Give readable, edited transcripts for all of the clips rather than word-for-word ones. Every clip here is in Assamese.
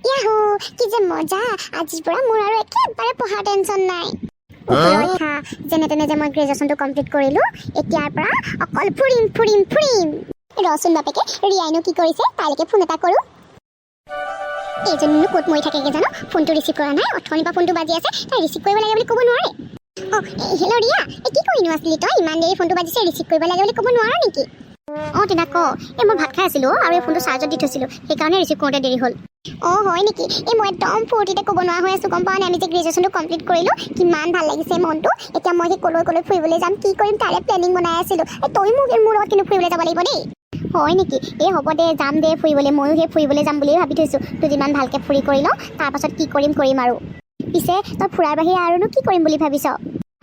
ইয়াহু, কি যে মজা! আজিৰ পৰা মোৰ আৰু একেবাৰে পঢ়াৰ টেনশ্যন নাই। ৰখা, যেনে তেনে যে মই গ্ৰেজুৱেশ্যনটো কমপ্লিট কৰিলোঁ, এতিয়াৰ পৰা অকল ফুৰিম, ফুৰিম, ফুৰিম। ৰচোন বাপেকে, ৰিয়াইনো কি কৰিছে, তাইলৈকে ফোন এটা কৰোঁ। এইজনীনো ক'ত মৰি থাকেগে জানো? ফোনটো ৰিচিভ কৰা নাই। অথনিৰ পৰা ফোনটো বাজি আছে, তাই ৰিচিভ কৰিব লাগে বুলি ক'ব নোৱাৰে। অঁ, হেল্ল' ৰিয়া, এই কি কৰিনো আছিলি তই? ইমান দেৰি ফোনটো বাজিছে, ৰিচিভ কৰিব লাগে বুলি ক'ব নোৱাৰ নেকি? অঁ টিনা, ক। এই মই ভাত খাই আছিলোঁ আৰু এই ফোনটো চাৰ্জত দি থৈছিলোঁ, সেইকাৰণে ৰিচিভ কৰোঁতে দেৰি হ'ল। অঁ, হয় নেকি? এই মই একদম ফূৰ্তিতে ক'ব নোৱাৰা হৈ আছোঁ, গম পাৱ নাই? আমি যে গ্ৰেজুৱেশ্যনটো কমপ্লিট কৰিলোঁ, কিমান ভাল লাগিছে মনটো। এতিয়া মই সেই ক'লৈ ক'লৈ ফুৰিবলৈ যাম, কি কৰিম, তাৰে প্লেনিং বনাই আছিলোঁ। এই তয়ো মোক মোৰ লগত কিন্তু ফুৰিবলৈ যাব লাগিব দেই। হয় নেকি? এই হ'ব দে, যাম দে ফুৰিবলৈ। ময়ো সেই ফুৰিবলৈ যাম বুলিয়ে ভাবি থৈছোঁ। দুদিনমান ভালকৈ ফুৰি কৰি লওঁ, তাৰপাছত কি কৰিম কৰিম আৰু। পিছে তই ফুৰাৰ বাহিৰে আৰুনো কি কৰিম বুলি ভাবিছ?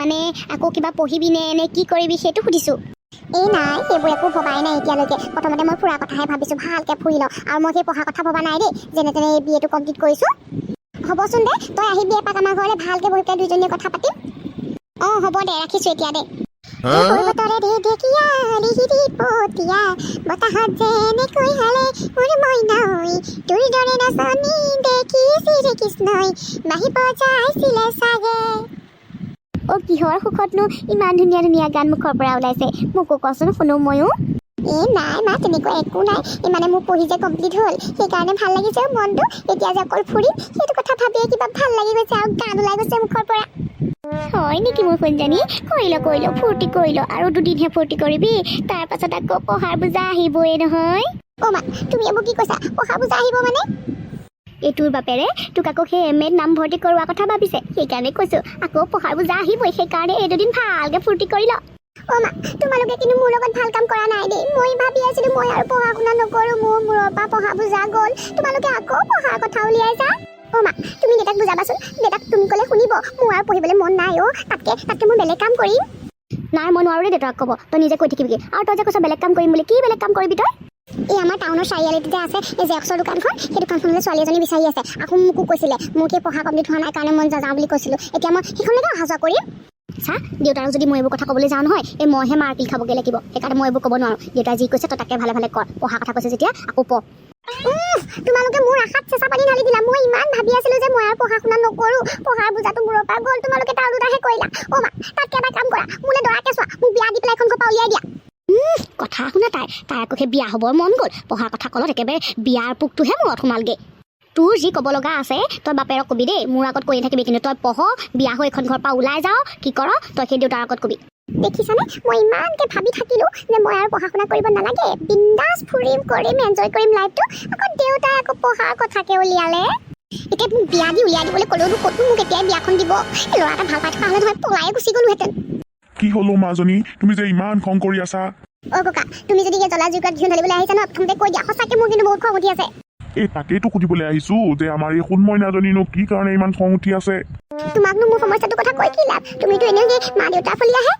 মানে আকৌ কিবা পঢ়িবি নে নে কি কৰিবি, সেইটো সুধিছোঁ। এই নাই, সেইবোৰ একো ভবাই নাই এতিয়ালৈকে। প্ৰথমতে মই ফুৰাৰ কথাহে ভাবিছোঁ, ভালকৈ ফুৰি লওঁ। আৰু মই সেই পঢ়া কথা ভবা নাই দেই। যেনে তেনে এই বি এটো কমপ্লিট কৰিছোঁ। হ'বচোন দে, তই আহিবি এপাক আমাৰ ঘৰলৈ, ভালকৈ বহি পেলাই দুইজনীয়ে কথা পাতিম। অঁ, হ'ব দে, ৰাখিছোঁ এতিয়া দে। এই পৰ্বতৰে ঢেকীয়া লিহিৰি পতীয়া বতাহত যেনেকৈ হালে মোৰ মইনা ঐ, তোৰ দৰে নাচনী দেখি শ্ৰীকৃষ্ণই বাঁহী বজাইছিলে চাগে। অ', কিহৰ সুখতনো ইমান ধুনীয়া ধুনীয়া গান মুখৰ পৰা ওলাইছে? মোকো কচোন, শুনো ময়ো। এই নাই মা, তেনেকুৱা একো নাই। এই মানে মোৰ পঢ়ি যে কমপ্লিট হ'ল, সেইকাৰণে ভাল লাগিছে মনটো। এতিয়া যে অকল ফুৰিম, সেইটো কথা ভাবিয়ে কিবা ভাল লাগি গৈছে আৰু গান ওলাই গৈছে মুখৰ পৰা। হয় নেকি মোৰ সোণজনী? কৰি ল, কৰি ল, ফূৰ্তি কৰি ল। আৰু দুদিনহে ফূৰ্তি কৰিবি, তাৰ পাছত আকৌ পঢ়াৰ বোজা আহিবই নহয়। অ' মা, তুমি এইবোৰ কি কৈছা? পঢ়াৰ বোজা আহিব মানে? এইটোৰ বাপেৰে তোক আকৌ সেই এম এত নাম ভৰ্তি কৰোৱা কথা ভাবিছে, সেইকাৰণে কৈছোঁ আকৌ পঢ়াৰ বোজা আহিবই। সেইকাৰণে এই দুদিন ভালকে ফূৰ্তি কৰি ল। অ' মা, তোমালোকে কিন্তু মোৰ লগত ভাল কাম কৰা নাই দেই। মই ভাবি আছিলোঁ মই আৰু পঢ়া শুনা নকৰোঁ, মোৰ মূৰৰ পৰা পঢ়া বোজা গ'ল। তোমালোকে আকৌ পঢ়াৰ কথা উলিয়াইছা। অ' মা, তুমি দেউতাক বুজাবাচোন। দেউতাক তুমি ক'লে শুনিব। মোৰ আৰু পঢ়িবলৈ মন নাই অ'। তাতকে মই বেলেগ কাম কৰিম। নাই, মই নোৱাৰোঁ দেই দেউতাক ক'ব, তই নিজে কৈ থাকিবিগৈ। আৰু তই যে কৈছ বেলেগ কাম কৰিম বুলি, কি বেলেগ কাম কৰিবি তই? এই আমাৰ টাউনৰ চাৰিআলিত যে আছে এই জেৰক্সৰ দোকানখন, সেই দোকানখনলৈ ছোৱালী এজনী বিচাৰি আছে। আকৌ মোকো কৈছিলে। মোক সেই পঢ়া কমপ্লিট হোৱা নাই কাৰণে মই যাওঁ বুলি কৈছিলোঁ। এতিয়া মই সেইখনলৈকে অহা যোৱা কৰিম। চা, দেউতাৰক যদি মই এইবোৰ কথা ক'বলৈ যাওঁ নহয়, এই মইহে মাৰপিট খাবগৈ লাগিব। সেইকাৰণে মই এইবোৰ ক'ব নোৱাৰোঁ। দেউতাই যি কৈছে তই তাকে ভালে ভালে কৰ। পঢ়া কথা কৈছে যেতিয়া আকৌ পঢ়। তোমালোকে মোৰ আশাত চেঁচা পানী ঢালি দিলা। মই ইমান ভাবি আছিলোঁ যে মই আৰু পঢ়া শুনা নকৰোঁ, পঢ়াৰ বোজাটো মূৰৰ পৰা গ'ল। তোমালোকে তাৰ ওলোটাহে কৰিলা। অ' মা, তাতকে এটা কাম কৰা, মোলৈ দৰাকে চোৱা, মোক বিয়া দি পেলাই এখন ঘৰৰ পৰা উলিয়াই দিয়া। কথা শুনা তাই, তাই আকৌ সেই বিয়া হ'বৰ মন গ'ল। পঢ়াৰ কথা ক'লত একেবাৰে বিয়াৰ পোকটোহে মূৰত সোমালগৈ। তোৰ যি ক'ব লগা আছে তই বাপেৰক কবি দেই, মোৰ আগত কৈ নাথাকিবি কিন্তু। তই পঢ়, বিয়া হৈ এখন ঘৰৰ পৰা ওলাই যাওঁ, কি কৰ তই সেই দেউতাৰ আগত কবি। দেখিছানে, মই ইমানকৈ ভাবি থাকিলোঁ যে মই আৰু পঢ়া শুনা কৰিব নালাগে, বিন্দাছ ফুৰিম, কৰিম, এনজয় কৰিম লাইফটো। আকৌ দেউতাই আকৌ পঢ়াৰ কথাকে উলিয়ালে। এতিয়া মোক বিয়া দি উলিয়াই দিবলৈ ক'লেওনো ক'তো মোক এতিয়াই বিয়াখন দিব? এই ল'ৰা এটা ভাল পাই থকা হ'লে নহয় পলায়ে গুচি গ'লোহেঁতেন। কি হ'ল অ' মাজনী, তুমি যে ইমান খং কৰি আছা? অ' ককা, তুমি যদি ইয়াত জ্বলা জুইকুৰাত ঘিউ ঢালিবলৈ আহিছা ন, প্ৰথমতে কৈ দিয়া। সঁচাকৈ মোৰ কিন্তু বহুত খং উঠি আছে। এই তাকেইতো সুধিবলৈ আহিছো যে আমাৰ এই সোণমইনাজনীনো কি কাৰণে ইমান খং উঠি আছে? তোমাকনো মোৰ সমস্যাটোৰ কথা কৈ কি লাভ? তুমিতো এনেও সেই মা দেউতাৰ ফলীয়াহে।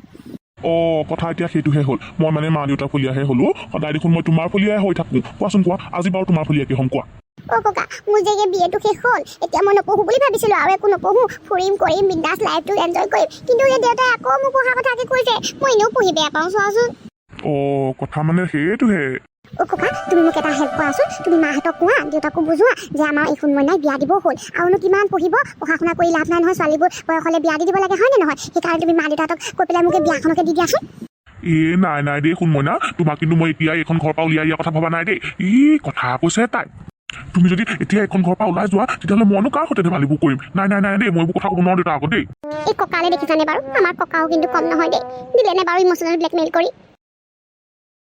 অ', কথা এতিয়া সেইটোহে হ'ল? মই মানে মা দেউতাৰ ফলীয়াহে হ'লো? সদায় দেখোন মই তোমাৰ ফলীয়াই হৈ থাকোঁ। কোৱাচোন কোৱা, আজি বাৰু তোমাৰ ফলীয়াকে হ'ম, কোৱা। অ' ককা, মোৰ যে বি এটো শেষ হ'ল, এতিয়া মই নপঢ়ো বুলি ভাবিছিলোঁ, আৰু একো নপঢ়ো, ফুৰিম কৰিম, বিন্দাছ লাইফটো এনজয় কৰিম। কিন্তু এই দেউতাই আকৌ মোক পঢ়া কথাকে কৈছে। মই এনেও পঢ়ি বেয়া পাওঁ, চোৱাচোন। অ', কথা মানে সেইটোহে? অ' ককা, তুমি মোক এটা হেল্প কৰাচোন। তুমি মাহঁতক কোৱা, দেউতাকো বুজোৱা যে আমাৰ এই সোণমইনাক বিয়া দিব হ'ল। আৰুনো কিমান পঢ়িব? পঢ়া শুনা কৰি লাভ নাই নহয়। ছোৱালীবোৰ বয়স হ'লে বিয়া দি দিব লাগে, হয়নে নহয়? সেইকাৰণে তুমি মা দেউতাহঁতক কৈ পেলাই মোক এই বিয়াখনকে দি দিয়াচোন। এ নাই নাই দেই সোণমইনা, তোমাক কিন্তু মই এতিয়া এইখন ঘৰৰ পৰা উলিয়াই দিয়া কথা ভবা নাই দেই। ই কথা কৈছে তাই। তুমি যদি এতিয়া এইখন ঘৰৰ পৰা ওলাই যোৱা, তেতিয়াহ'লে মইনো কাৰ সৈতে ধেমালিবোৰ কৰিম? নাই নাই নাই দেই, মই এইবোৰ কথা ক'ব নোৱাৰো দেউতা আগত দেই। এই ককালে দেখিছানে বাৰু? আমাৰ ককাও কিন্তু কম নহয় দেই। দিলেনে বাৰু ইম'চনেল ব্লেকমেইল কৰি?